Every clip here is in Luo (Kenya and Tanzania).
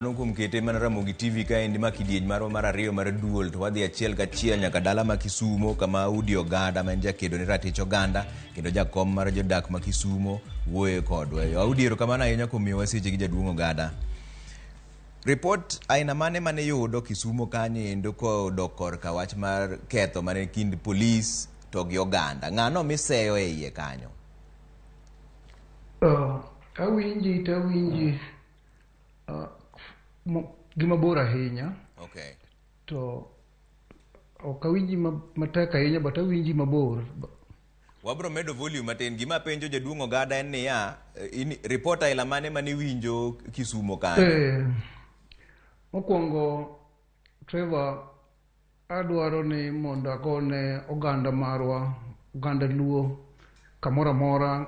Mano kuom kete mana Ramogi TV kaendi ma kidieny marwa mar ariyo mar duol to wadhi achiel kachiel nyaka dala ma Kisumo kama Udi Ogada ma en jakedo ne ratich oganda kendo jakom mar jodak ma Kisumo wuoye kodwa. Audi erokamano ahinya kuom miyowa seche gi jaduong' Ogada. Ripot aina mane mane yudo Kisumo kanyo endo kodok korka wach mar ketho mane kind polis to gi oganda? Ng'ano miseyo e iye kanyo? Awinji to awinji gima bor ahinya. To ok awinji matek ahinya, but awinji mabor. Wabro medo volume matin. Gima penjo jaduong' Ogada en niya, report aila mane mane iwinjo Kisumo kanyo? Mokwongo Trevor, adwaro ni mondo agone oganda marwa, oganda Luo, kamoro amora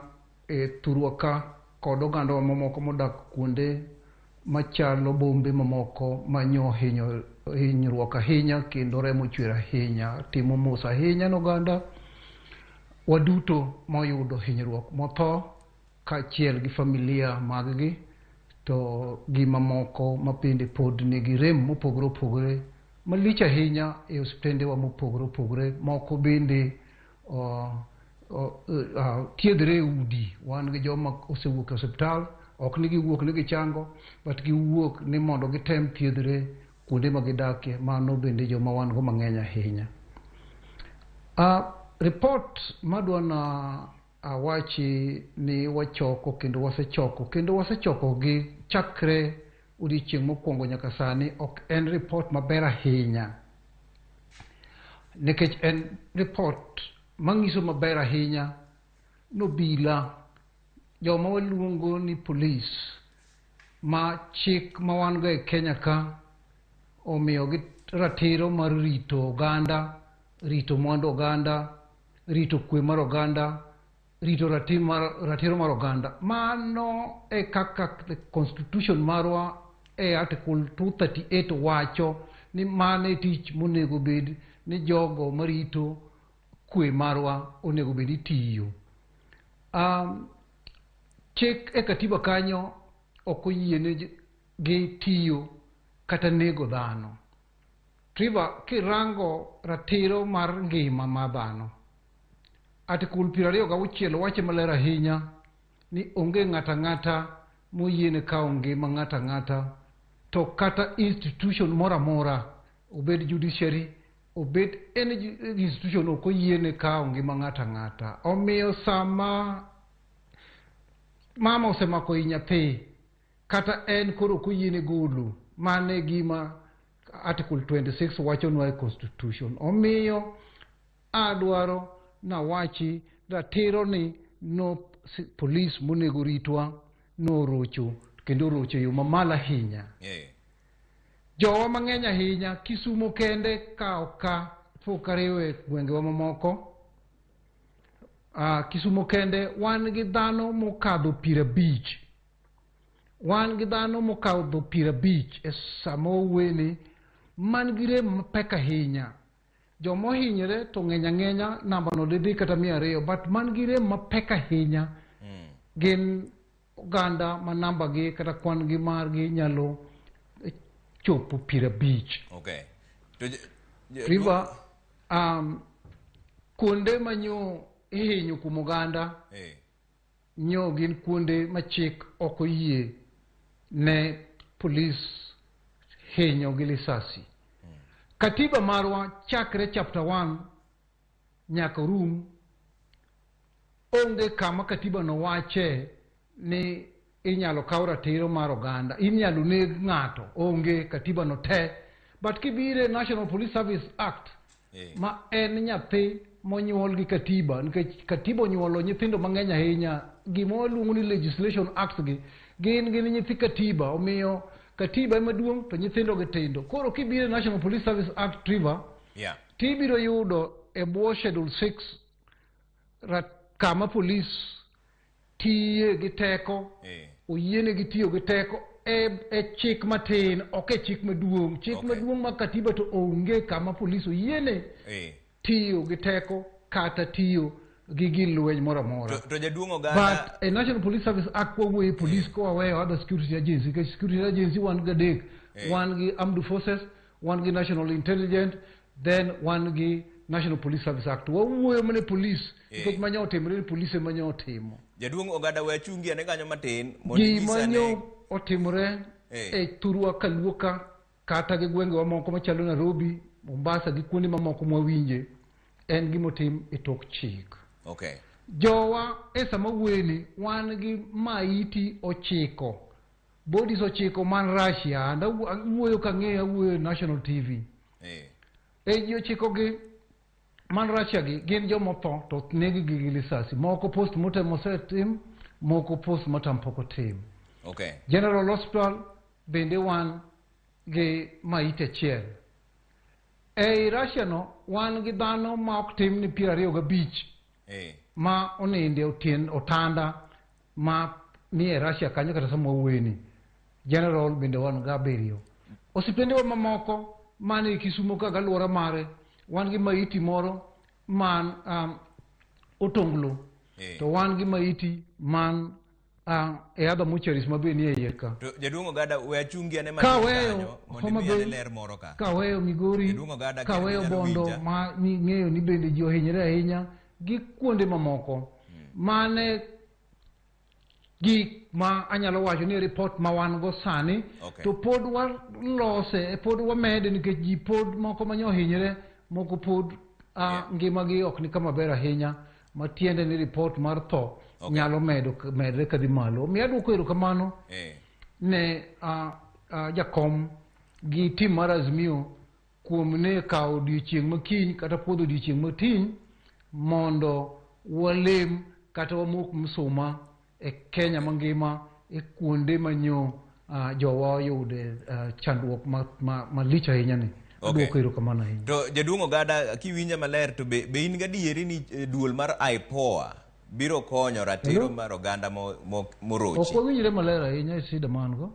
e thurwa ka kod ogandawa mamoko modak kuonde machalo bombe mamoko manyo hinyo hinyruok ahinya kendo remo chwer ahinya. Timo mos ahinya ne oganda waduto moyudo hinyruok motho kaachiel gi familia mag-gi to gi mamoko ma bende pod nigi rem mopogore opogore malich ahinya e osiptendewa mopogore opogore. Moko bende thiedhre e udi. Wan gi joma osewuok e osiptal, ok ni giwuok ni gichango, but giwuok ni mondo gitem thiedhre kuonde ma gidakie. Mano bende joma wan go mang'eny ahinya. Report madwa na awachi ni wachoko kendo wasechoko gi chakre odiochieng' mokwongo nyaka sani ok en report maber ahinya. Nikech en report manyiso maber ahinya nobila joma waluongo ni polis ma chik ma wan go e Kenya ka omiyo gi ratiro mar rito oganda, rito mwandu oganda, rito kwe mar oganda, rito ratiro mar oganda. Mano e kaka the constitution marwa e article 238 wacho ni mano e tich monego bed ni jogo marito kwe marwa onego bed ni tiyo. Chik e katiba kanyo ok oyiene gi tiyo kata nego dhano. Trevor, kirango ratiro mar ngima mar dhano, article 26 wacho maler ahinya ni onge ng'ato ang'ata moyiene kawo ngima ng'ato ang'ata to kata institution moro amora, obed judiciary, obed any institution, ok oyiene kawo ngima ng'ato ang'ata. Omiyo sama mama osemako i nyathi kata en koro ok oyiene golo, mano e gima article 26 wachonwa e constitution. Omiyo adwaro nawachi ratiro ni no polis monego ritwa norocho kendo orocho e yo mamalo ahinya. Jowa mang'eny ahinya Kisumo kende ka ok ka pok ariwo e gwengewa mamoko. Kisumo kende wan gi dhano mokadho 50. Wan gi dhano mokadho 50 e sama wawuoyeni man gi rem mapek ahinya. Joma ohinyore to ng'eny ang'enya, namba no didhi kata 200, but man gi rem mapek ahinya gin oganda ma namba gi kata kwan gi margi nyalo chopo 50. To River, kuonde manyo ihinyo kuom oganda nyo gin kuonde ma chik ok oyie ne polis hinyo gi lisasi. Katiba marwa chakre chapter 1 nyaka rum onge kama katiba no wache ni inyalo kaw ratiro mar oganda, inyalo neg ng'ato, onge katiba no te. But kibire National Police Service Act ma en nyathi monyuol gi katiba, nikech katiba onyuolo nyithindo mang'eny ahinya, gima waluongo ni legislation acts gi gin nyithi katiba. Omiyo katiba ema duong' to nyithindo gi tindo. Koro kibiro e National Police Service Act, Trevor, tibiro yudo e bwo schedule 6 kama polis tiye gi teko, oyienegi tiyo gi teko e chik matin, ok e chik maduong'. Chik maduong' mag katiba to onge kama polis oyiene tiyo gi teko kata tiyo gi gir lweny moro amora. To jaduong' Ogada, But a National Police Service Act wawuoye police kowaweyo other security agency, nikech security agency wan gi adek. Wan gi Armed Forces, wan gi National Intelligence, then wan gi National Police Service Act. Wawuoyo mana e police, nikech manya otimore ni police ema nyo otimo. Jaduong' Ogada, we achungi ane kanyo matin mondo Gima inyisa nyo ane otimore e thurwa kaluo ka, kata gi gwengewa moko machalo Nairobi, Mombasa gi kuonde mamoko mwawinje, en gimotim e tok chik. Jowa e sama wuoyeni wan gi maiti 9, bodies 9 man Russia, and awuoyo kang'eyo, awuoyo e National TV. E ji 9 gi man Russia gi gin jomotho to neg gi gi lisasi. Moko post mortem osetim, moko post mortem pok otim. General Hospital bende wan gi maiti achiel. Ei Russia no wan gi dhano ma ok tim ni 25 ma oninde otanda ma ni e Russia kanyo kata sama wawuoyeni. General bende wan ga 7. Osiptendewa mamoko man e Kisumo ka galuora mare wan gi maiti moro man Otonglo. To wan gi maiti man e other mortuaries ma be nie iye ka. To jaduong' Ogada, we achungi ane matin Kaweyo kanyo mondo Homa imiya ane Bay, ler moro ka. kaweyo Migori, Jaduong' Ogada, kaweyo kendo inyalo Bondo winja. ma ng'eyo ni bende ji ohinyore ahinya gi kuonde mamoko. Mane gik ma anyalo wacho ni report ma wan go sani, to pod walose, pod wamede nikech ji pod moko ma nyohinyre, moko pod ngimagi ok ni kama ber ahinya, matiende ni report mar tho nyalo medre kadhi malo. Omiyo aduoko erokamano ne jakom gi tim mar Azimio kuom ne kawo odiochieng' makiny kata puodho odiochieng' matiny mondo walem kata wamok msuma e Kenya mangima e kuonde manyo jowa oyude chandruok malich ahinya ni. Aduoko erokamano ahinya. To jaduong' Ogada, kiwinja maler to be in gadieri ni duol mar IPOA biro konyo ratiro mar oganda morochi? Ok wawinjre maler ahinya e shida ma an go.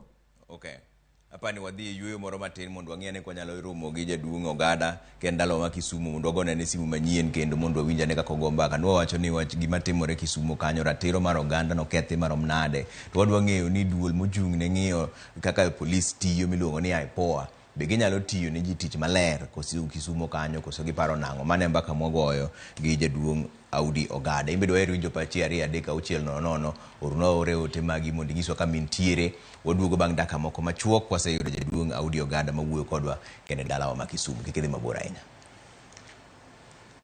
Apani wadhi e yueyo moro matin mondo wang'i ane kwanyalo romo gi jaduong' Ogada kendo ndalo ma Kisumu mondo wagone ane simu manyien kendo mondo wawinj ane kaka ogo mbaka. Nwawacho ni wach gima timore Kisumu kanyo, ratiro mar oganda nokethi marom nade. To wadwa ng'eyo ni duol mochung' ne ng'iyo kaka polis tiyo miluongo ni IPOA be ginyalo tiyo ne ji tich maler koso Kisumu kanyo koso giparo nang'o. Mano e mbaka mwagoyo gi jaduong' Audi Ogada. In be dwaher winjo pachi 2 3 6 0 0, ornwa ore ote magi mondo inyiswa kama intiere. Waduogo bang' dakika moko machuok kwaseyudo jaduong' Audi Ogada mawuoyo kodwa kendo e dalawa ma Kisumu. Kik idhi mabor ahinya.